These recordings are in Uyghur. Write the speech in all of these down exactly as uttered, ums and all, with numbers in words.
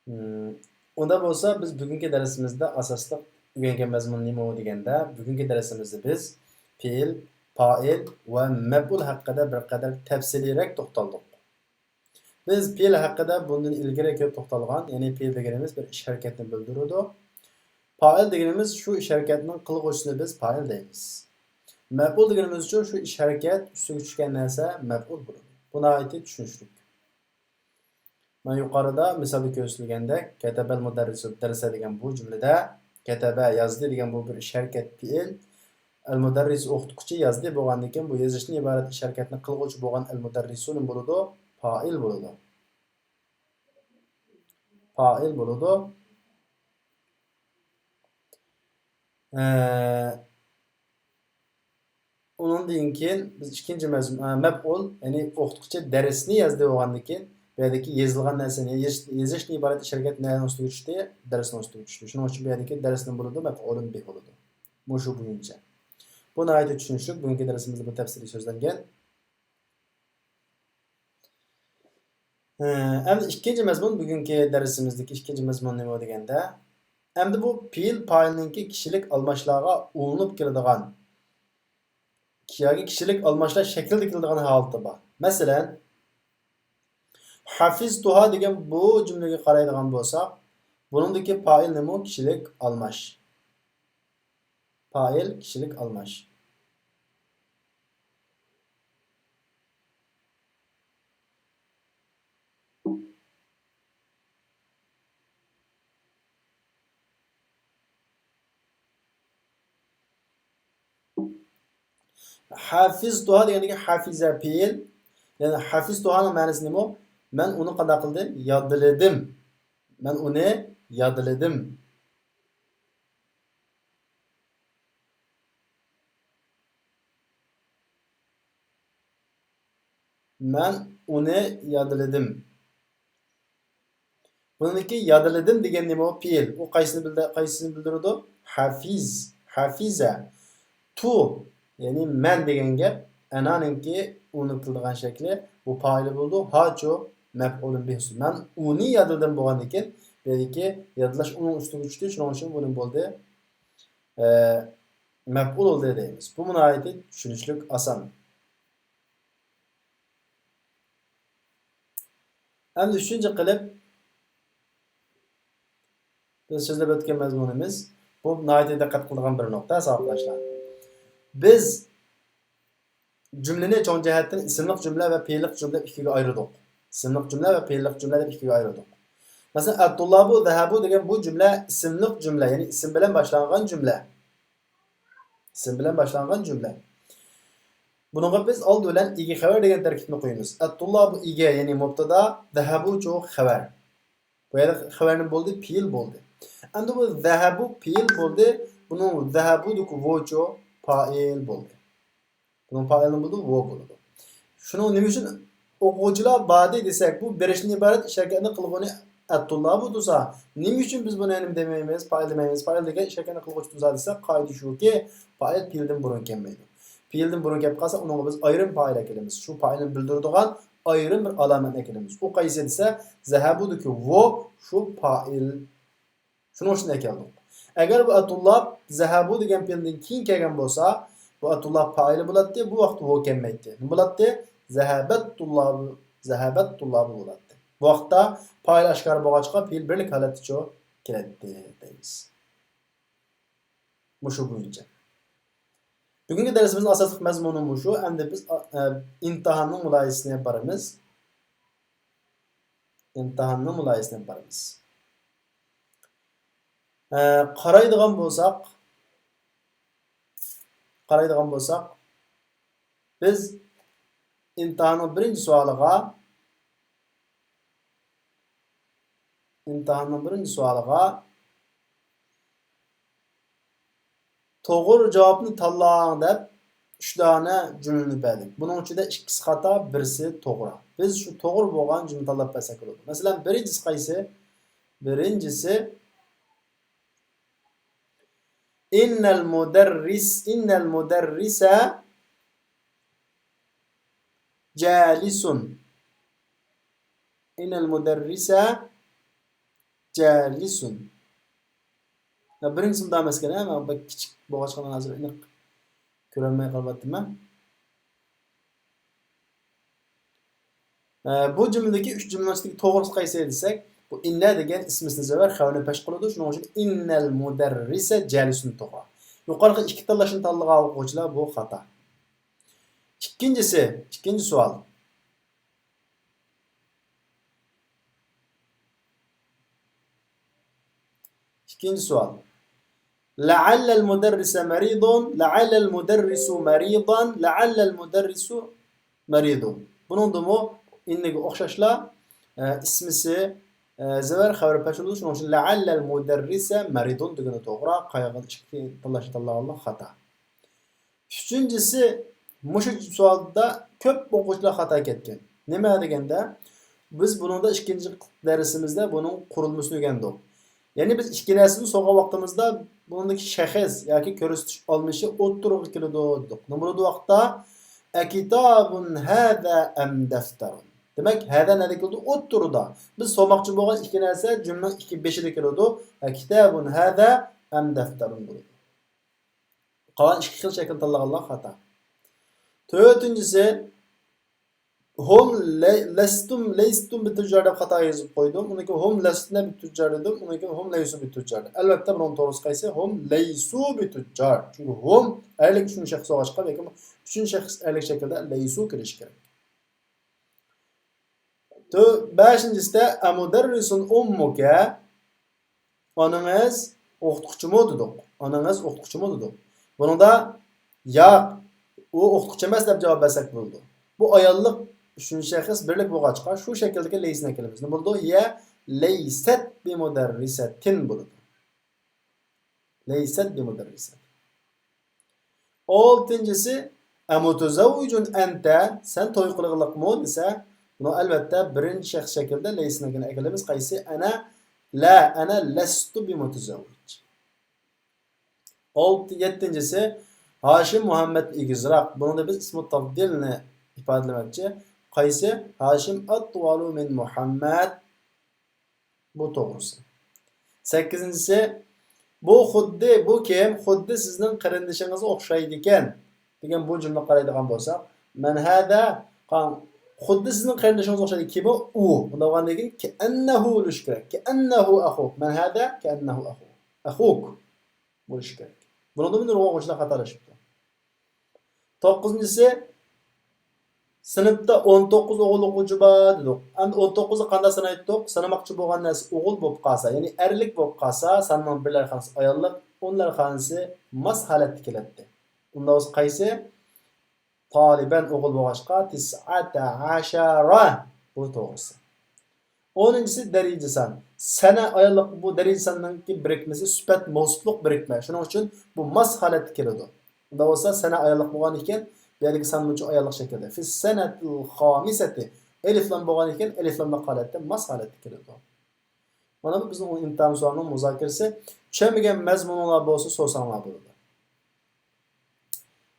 مم، ئۇنداق بولسا، بىز بۈگۈنكى دەرسىمىزدە ئاساسلىق ئۆگەنگەن مەزمۇن نېمە دېگەندە، بۈگۈنكى دەرسىمىزدە بىز پېئىل، پائىل ۋە مەپئۇل ھەققىدە بىر قەدەر تەپسىلىيرەك توختالدۇق. بىز پېئىل ھەققىدە بۇندىن ئىلگىرى كۆپ توختالغان، يەنى پېئىل دېگىنىمىز بىر ئىش ھەرىكەتنى بىلدۈرىدۇ. پائىل دېگىنىمىز شۇ ئىش ھەرىكەتنىڭ قىلغۇچىسىنى بىز پائىل دەيمىز. مەپئۇل دېگىنىمىزچۇ شۇ ئىش ھەرىكەت ئۈستىگە چۈشكەن نەرسە مەپئۇل بولىدۇ. بۇ ناھايىتى چۈشىنىشلىك. مانا يۇقىرىدا مىسالدا كۆرسىتىلگەندەك، كەتەبەل مۇدەررىسۇ دەرسە دېگەن بۇ جۈملىدە كەتەبە يازدى دېگەن بۇ بىر ئىش ھەرىكەت پېئىل. ئەل مۇدەررىس ئوقۇتقۇچى يازدى بولغاندىن كېيىن، بۇ يېزىشتىن ئىبارەت ئىش ھەرىكەتنى قىلغۇچى بولغان ئەل مۇدەررىسۇ نېمە بولىدۇ؟ پائىل بولىدۇ. پائىل بولىدۇ. ئە، ئۇنىڭدىن كېيىن بىز ئىككىنچى مەزمۇن، ئە، مەپئۇل، يەنى ئوقۇتقۇچى دەرسنى يازدى بولغاندىن كېيىن، بۇ يەردىكى يېزىلغان نەرسىنى يېزىش، يېزىشتىن ئىبارەت ئىش ھەرىكەت نەنىڭ ئۈستىگە چۈشتى؟ دەرسنىڭ ئۈستىگە چۈشتى. شۇنىڭ ئۈچۈن بۇ يەردىكى دەرس نېمە بولىدۇ؟ مەپئۇلۇن بىھ بولىدۇ. مۇشۇ بويىچە. بۇ ناھايىتى چۈشىنىشلىك. بۈگۈنكى دەرسىمىزدە بۇ تەپسىلىي سۆزلەنگەن. ھە، ئەمدى ئىككىنچى مەزمۇن، بۈگۈنكى دەرسىمىزدىكى ئىككىنچى مەزمۇن نېمە دېگەندە، ئەمدى بۇ پېئىل پائىلنىڭكى كىشىلىك ئالماشلارغا ئۇلىنىپ كېلىدىغان ياكى كىشىلىك ئالماشلار شەكلىدە كېلىدىغان ھالىتى بار. مەسىلەن، ھەفىزتۇھا دېگەن بۇ جۈملىگە قارايدىغان بولساق، بۇنىڭدىكى پائىل نېمە؟ كىشىلىك ئالماش. پائىل كىشىلىك ئالماش. ھەفىزتۇھا دېگەندىكى ھەفىزە پېئىل. يەنى ھەفىزتۇھانىڭ مەنىسى نېمە؟ مەن ئۇنى قانداق قىلدىم؟ يادلىدىم. مەن ئۇنى يادلىدىم. مەن ئۇنى يادلىدىم. بۇنىڭدىكى يادلىدىم دېگەن نېمە؟ پېئىل. ئۇ قايسىنى بىلدى-، قايسىنى بىلدۈرىدۇ؟ ھەفىز. ھەفىزە. تۇ، يەنى مەن دېگەن گەپ. ئەنانىڭكى ئۇنى قىلىدىغان شەكلى. بۇ پائىلى بولىدۇ. ھاچۇ مەپئۇلۇن بىھسى. مەن ئۇنى يادلىدىم بولغاندىكىن، بۇ يەردىكى يادلاش ئۇنىڭ ئۈستىگە چۈشتى. شۇنىڭ ئۈچۈن بۇ نېمە بولدى؟ ئە، مەپئۇل بولدى دەيمىز. بۇ ناھايىتى چۈشىنىشلىك، ئاسان. ئەمدى ئۈچىنچى قىلىپ، بىز سۆزلەپ ئۆتكەن مەزمۇنىمىز، بۇ ناھايىتى دىققەت قىلىدىغان بىر نۇقتا، ساۋاقداشلار. بىز جۈملىنى چوڭ جەھەتتىن ئىسىملىق جۈملە ۋە پېئىللىق جۈملە دەپ ئىككىگە ئايرىدۇق. ئىسىملىق جۈملە ۋە پېئىللىق جۈملە دەپ ئىككىگە ئايرىدۇق. مەسىلەن، ئەتتۇللابۇ زەھەبۇ دېگەن بۇ جۈملە ئىسىملىق جۈملە، يەنى ئىسىم بىلەن باشلانغان جۈملە. ئىسىم بىلەن باشلانغان جۈملە. بۇنىڭغا بىز ئالدى بىلەن ئىگە خەۋەر دېگەن تەركىبنى قويىمىز. ئەتتۇللابۇ ئىگە، يەنى مۇبتادا، زەھەبۇچۇ خەۋەر. بۇ يەردە خەۋەر نېمە بولدى؟ پېئىل بولدى. ئەمدى بۇ زەھەبۇ پېئىل بولدى. بۇنىڭ زەھەبۇدىكى ۋوچۇ پائىل بولدى. بۇنىڭ پائىلى نېمە بولىدۇ؟ ۋو بولىدۇ. شۇنىڭ نېمە ئۈچۈن ئوقۇغۇچىلار باردى دېسەك، بۇ بېرىشتىن ئىبارەت ئىش ھەرىكەتنى قىلغۇنى ئەتتۇللابۇ تۇرسا، نېمە ئۈچۈن بىز بۇنى نېمە دېمەيمىز؟ پائىل دېمەيمىز. پائىل دېگەن ئىش ھەرىكەتنى قىلغۇچى تۇرسا دېسەك، قائىدە شۇكى، پائىل پېئىلدىن بۇرۇن كەلمەيدۇ. پېئىلدىن بۇرۇن كەپ قالسا، ئۇنىڭغا بىز ئايرىم پائىل ئەكېلىمىز. شۇ پائىلنى بىلدۈرىدىغان ئايرىم بىر ئالامەتنى ئەكېلىمىز. ئۇ قايسى دېسە، زەھەبۇدىكى ۋو شۇ پائىل. شۇنىڭ ئۈچۈن ئەكەلدۇق. ئەگەر بۇ ئەتتۇللاب زەھەبۇ دېگەن پېئىلدىن كېيىن كەلگەن بولسا، بۇ ئەتتۇللاب پائىلى بولاتتى، بۇ ۋاقىتتا ۋو كەلمەيتتى. نېمە بولاتتى؟ زەھەبەتتۇللابۇ، زەھەبەتتۇللابۇ بولاتتى. بۇ ۋاقىتتا پائىل ئاشكارا بولغاچقا، پېئىل بىرلىك ھالەتتىچۇ كېلەتتى دەيمىز. مۇشۇ بويىچە. بۈگۈنكى دەرسىمىزنىڭ ئاساسلىق مەزمۇنى مۇشۇ. ئەمدى بىز، ئە، ئىمتىھاننىڭ مۇلاھىزىسىنى ئېلىپ بارىمىز. ئىمتىھاننىڭ مۇلاھىزىسىنى ئېلىپ بارىمىز. ئە، قارايدىغان بولساق، قارايدىغان بولساق، بىز ئىمتىھاننىڭ بىرىنچى سوئالىغا، ئىمتىھاننىڭ بىرىنچى سوئالىغا توغرا جاۋابنى تاللاڭ دەپ، ئۈچ دانە جۈملىنى بەردۇق. بۇنىڭ ئىچىدە ئىككىسى خاتا، بىرسى توغرا. بىز شۇ توغرا بولغان جۈملىنى تاللاپ بەرسەك بولىدۇ. مەسىلەن، بىرىنچىسى قايسى؟ بىرىنچىسى، ئىننەل مۇدەررىس، ئىننەل مۇدەررىسە جالىسۇن. ئىننەل مۇدەررىسە جالس. يا، بىرىنچىسى مۇنداق ئەمەسكەن، ھە؟ مانا بەك كىچىك بولغاچقا مەن ھازىر ئېنىق كۆرەلمەي قالىۋاتىمەن. ئە، بۇ جۈملىدىكى ئۈچ جۈملىنىڭ ئىچىدىكى توغرىسى قايسى دېسەك، بۇ ئىننە دېگەن ئىسمىسنى زەۋەر خەۋەرنى پەش قىلىدۇ. شۇنىڭ ئۈچۈن ئىننەل مۇدەررىسە جالىسۇن توغرا. يۇقىرىقى ئىككى تاللاشنى تاللىغان ئوقۇغۇچىلار بۇ خاتا. ئىككىنچىسى، ئىككىنچى سوئال. ئىككىنچى سوئال. لعل المدرس مريض، لعل المدرس مريضا، لعل المدرس مريض. بۇنىڭدىمۇ ئىننىگە ئوخشاشلا، ئە، ئىسمىسى، ئە، زەۋەر خەۋەر پەش بولىدۇ. شۇنىڭ ئۈچۈن لعل المدرس مريض دېگىنى توغرا. قايغان ئىككى تاللاشنى تاللىغانلار خاتا. ئۈچىنچىسى، مۇشۇ سوئالدا كۆپ ئوقۇغۇچىلار خاتا كەتكەن. نېمە دېگەندە، بىز بۇنىڭدا ئىككىنچى دەرسىمىزدە بۇنىڭ قۇرۇلمىسىنى ئۆگەندۇق. يەنى بىز ئىككى نەرسىنى سورىغان ۋاقتىمىزدا بۇنىڭدىكى شەخس ياكى كۆرسىتىش ئالمىشى ئوتتۇرىغا كېلىدۇ دېدۇق. نېمە بولىدۇ ۋاقىتتا؟ أكتاب هذا أم دفتر؟ دېمەك، ھەدە نەدە كېلىدۇ؟ ئوتتۇرىدا. بىز سورىماقچى بولغان ئىككى نەرسە جۈملىنىڭ ئىككى بېشىدا كېلىدۇ. أكتاب هذا أم دفتر بولىدۇ. قالغان ئىككى خىل شەكىلنى تاللىغانلار خاتا. تۆتىنچىسى، هم لەي-، لەستۇم، لەيستۇم بىتۇججار دەپ خاتا يېزىپ قويدۇم. ئۇنىڭ كېيىن هم لەستۇنە بىتۇججار دېدىم. ئۇنىڭ كېيىن هم لەيسۇ بىتۇججار. ئەلۋەتتە، بۇنىڭ توغرىسى قايسى؟ هم لەيسۇ بىتۇججار. چۈنكى هم ئەرلىك ئۈچىنچى شەخس بولغاچقا، بەلكىم ئۈچىنچى شەخس ئەرلىك شەكىلدە لەيسۇ كېلىشى كېرەك. تۆ-، بەشىنچىسىدە، أمدرس أمك؟ ئانىڭىز ئوقۇتقۇچىمۇ دېدۇق. ئانىڭىز ئوقۇتقۇچىمۇ دېدۇق. بۇنىڭدا ياق، ئۇ ئوقۇتقۇچى ئەمەس دەپ جاۋاب بەرسەك بولىدۇ. بۇ ئاياللىق ئۈچىنچى شەخس بىرلىك بولغاچقا، شۇ شەكىلدىكى لەيسىنى ئەكىلىمىز. نېمە بولىدۇ؟ هي ليست بمدرسة بولىدۇ. ليست بمدرسة. ئالتىنچىسى، أمتزوج أنت؟ سەن توي قىلغىلىقمۇ دېسە، بۇنىڭ ئەلۋەتتە بىرىنچى شەخس شەكلىدە لەيسنىڭكىنى ئەكېلىمىز. قايسى؟ أنا لا، أنا لست بمتزوج. ئالتە، يەتتىنچىسى، ھاشىم مۇھەممەدتىن ئېگىزراق. بۇنىڭدا بىز ئىسمۇ تەفدىلنى ئىپادىلىمەكچى. قايسى؟ ھاشىم أطول من محمد. بۇ توغرىسى. سەككىزىنچىسى، بۇ خۇددى، بۇ كىم؟ خۇددى سىزنىڭ قېرىندىشىڭىزغا ئوخشايدىكەن دېگەن بۇ جۈملىگە قارايدىغان بولساق، من هذا؟ قاراڭ، خۇددى سىزنىڭ قېرىندىشىڭىزغا ئوخشايدۇ. كىمۇ؟ ئۇ. بۇنداق بولغاندىن كېيىن كأنه بولۇشى كېرەك. كأنه أخوك. من هذا؟ كأنه أخوك. أخوك بولۇشى كېرەك. بۇنىڭدا نۇرغۇن ئوقۇغۇچىلار خاتالىشىپتۇ. توققۇزىنچىسى، سىنىپتا ئون توققۇز ئوغۇل ئوقۇغۇچى بار دېدۇق. ئەمدى ئون توققۇزنى قانداق سانايتتۇق؟ سانىماقچى بولغان نەرسە ئوغۇل بولۇپ قالسا، يەنى ئەرلىك بولۇپ قالسا، ساننىڭ بىرلەر خانىسى ئاياللىق، ئونلار خانىسى ماس ھالەتتە كېلەتتى. ئۇنداق بولسا قايسى؟ غالىبەن ئوغۇل بولغاچقا، تىسئەتە ئەشەرە. بۇ توغرىسى. ئونىنچىسى دەرىجە سان. سەنە ئاياللىق، بۇ دەرىجە ساننىڭكى بىرىكمىسى سۈپەت مەۋسۇپلۇق بىرىكمە. شۇنىڭ ئۈچۈن بۇ ماس ھالەتتە كېلىدۇ. ئۇنداق بولسا سەنە ئاياللىق بولغان ئىكەن، بۇ يەردىكى سان بويىچە ئاياللىق شەكىلدە. فىسسەنەتىل خامىسەتى. ئەلىفلام بولغان ئىكەن، ئەلىفلاملىق ھالەتتە، ماس ھالەتتە كېلىدۇ. مانا بۇ بىزنىڭ ئىمتىھان سوئالىنىڭ مۇزاكىرىسى. چۈشەنمىگەن مەزمۇنۇڭلار بولسا سورىساڭلار بولىدۇ.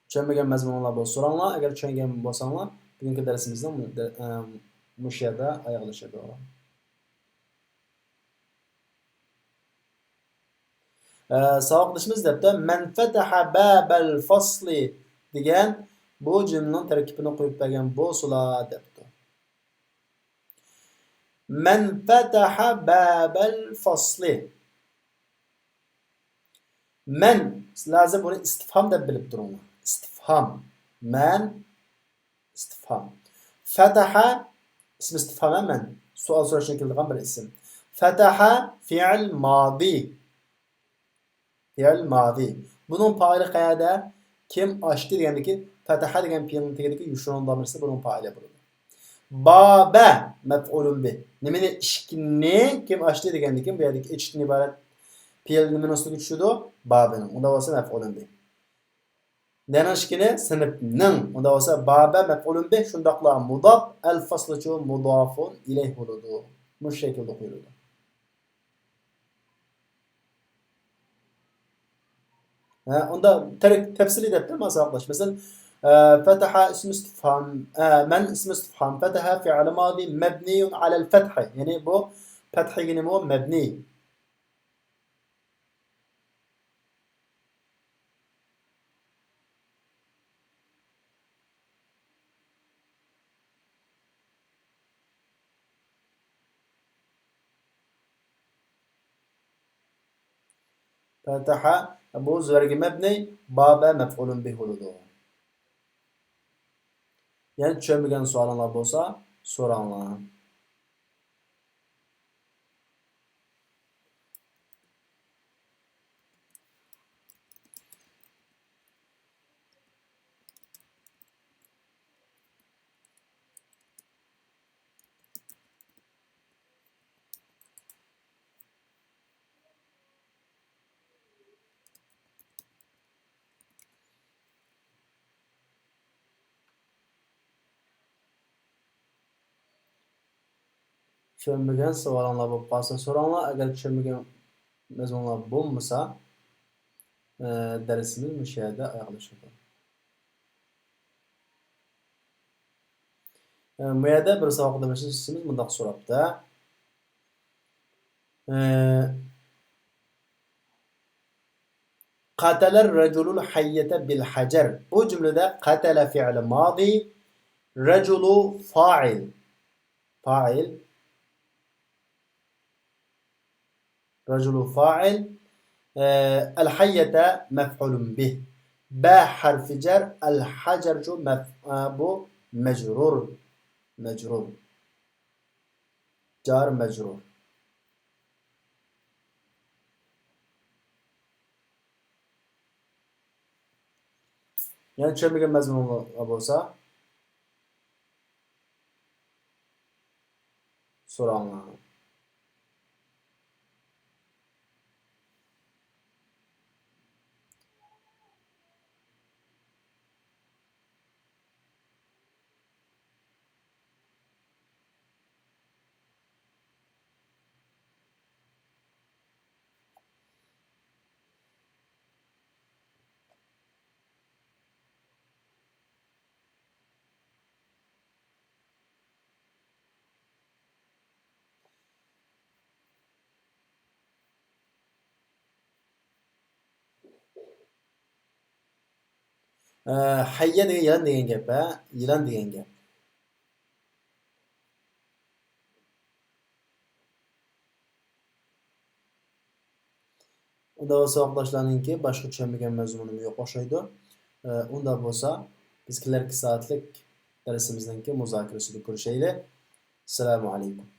چۈشەنمىگەن مەزمۇنۇڭلار بولسا سوراڭلار. ئەگەر چۈشەنگەن بولساڭلار، بۈگۈنكى دەرسىمىزنىڭ مۇ-، دە-، ئە، مۇشۇ يەردە ئاياغلىشىدۇ. ئە، ساۋاقدىشىمىز دەپتە، مەن فەتەھە بابەل فەسلى دېگەن بۇ جۈملىنىڭ تەركىبىنى قويۇپ بەرگەن بولسىلا دەپتۇ. مەن فەتەھە بابەل فەسلى. مەن، سىلەر ھازىر بۇنى ئىستىفھام دەپ بىلىپ تۇرۇڭلار. ئىستىفھام. مەن، ئىستىفھام. فەتەھە، ئىسمى ئىستىفھام، مەن. سوئال سوراشتىن كېلىدىغان بىر ئىسىم. فەتەھە، فېئىل مادى. فېئىل مادى. بۇنىڭ پائىلى قەيەردە؟ كىم ئاچتى دېگەندىكى، فەتەھە دېگەن پېئىلنىڭ تېگىدىكى يوشۇرۇن زامىرسى بۇنىڭ پائىلى بولىدۇ. بابە مەپئۇلۇن بىھ. نېمىنى؟ ئىشىكنى كىم ئاچتى دېگەندىكى، بۇ يەردىكى ئېچىشتىن ئىبارەت پېئىل نېمىنىڭ ئۈستىگە چۈشىدۇ؟ بابىنىڭ. ئۇنداق بولسا مەپئۇلۇن بىھ. نەنىڭ ئىشىكىنى؟ سىنىپنىڭ. ئۇنداق بولسا بابە مەپئۇلۇن بىھ، شۇنداقلا مۇداپ، ئەل فەسلىچۇ مۇدافۇن ئىلەيھ بولىدۇ. مۇشۇ شەكىلدە قويۇلىدۇ. ھە، ئۇندا تەرك-، تەپسىلىي دەپتۇ، مانا ساۋاقداش. مەسىلەن، ئە، فەتەھە ئىسمى ئىستىفھام، ئە، مەن ئىسمى ئىستىفھام، فەتەھە فېئىل مادى مەبنىيۇن ئەلەل فەتھى. يەنى بۇ پەتھە دېگىنىمۇ مەبنىي. پەتھە، بۇ زۆرگە مەبنىي، بابە مەپئۇلۇن بىھ بولىدۇ. يەنە چۈشەنمىگەن سوئالىڭلار بولسا سوراڭلار. چۈشەنمىگەن سوئالىڭلار بولۇپ قالسا سوراڭلار، ئەگەر چۈشەنمىگەن مەزمۇنلار بولمىسا، ئە، دەرسىمىز مۇشۇ يەردە ئاياغلىشىدۇ. ئە، بۇ يەردە بىر ساۋاقداشىمىز مۇنداق سوراپتۇ. ئە، قاتەلەر رەجۇلۇل ھەييەتە بىل ھەجەر. بۇ جۈملىدە قاتەلە فىئلى مادى، رەجۇلۇ فائىل. فائىل. رەجۇلۇ فائىل. ئە، ئەل ھەييەتە مەفئۇلۇن بىھ. بە ھەرفى جەر، ئەل ھەجەرچۇ مەف-، ئە، بۇ مەجرۇر. مەجرۇر. جار مەجرۇر. يەنە چۈشەنمىگەن مەزمۇنلار بولسا سوراڭلار. ئە، ھەييە دېگەن يىلان دېگەن گەپ، ھە؟ يىلان دېگەن گەپ. ئۇندا بولسا ساۋاقداشلارنىڭكى باشقا چۈشەنمىگەن مەزمۇنىمۇ يوق ئوخشايدۇ. ئە، ئۇندا بولسا بىز كېلەركى سائەتلىك دەرسىمىزنىڭكى مۇزاكىرىسىدە كۆرۈشەيلى. ئەسسالامۇ ئەلەيكۇم.